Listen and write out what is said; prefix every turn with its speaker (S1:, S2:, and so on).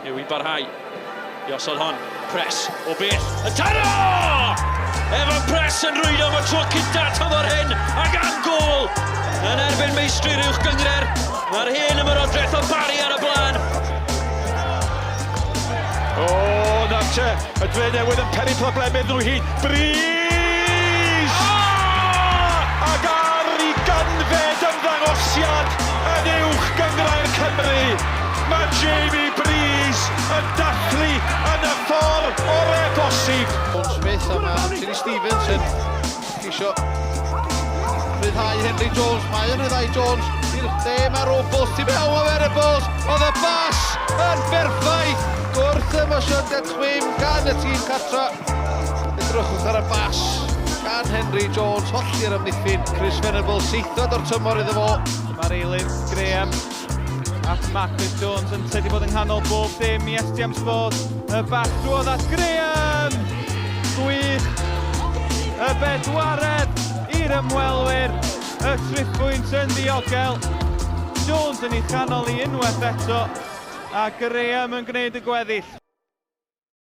S1: Yw i barhau i osod hon. Press o bell. Y taro! Evan Press yn rwydo am y tro cynta tymor hyn ac am gôl yn erbyn meistri'r uwch gynghrair. Mae'r hen ymerodraeth o Barry ar y blaen.
S2: O, nawr te, y dre newydd yn peri problem iddyn nhw hyd. Brys! Oh! Ac ar i ganfed ymddangosiad yn uwch gynghrair Cymru, mae Jamie Breeze yn dathlu yn y ffordd orau bosib.
S3: John Smith a mae Anthony Stevens yn ceisio rhyddhau Henry Jones. Mae yn rhyddhau Jones i'r dde, mae Robles tu mewn o Venables. Oedd y bas yn berffaith. Gwrth ymosodiad chwim gan y tîm cartra. Edrychwch ar y bas gan Henry Jones, hollti'r amddiffyn. Chris Venables, seithfed o'r tymor iddo fo.
S4: Mae'r eilydd Graham at Marcus Jones yn wedi bod yng nghanol bob dim i STM Sport. Y bas drwodd at Graham! Gwych! Y bedwaredd i'r ymwelwyr. Y triphwynt yn ddiogel. Jones yn ei chanol i unwaith eto. A Graham yn gwneud y gweddill.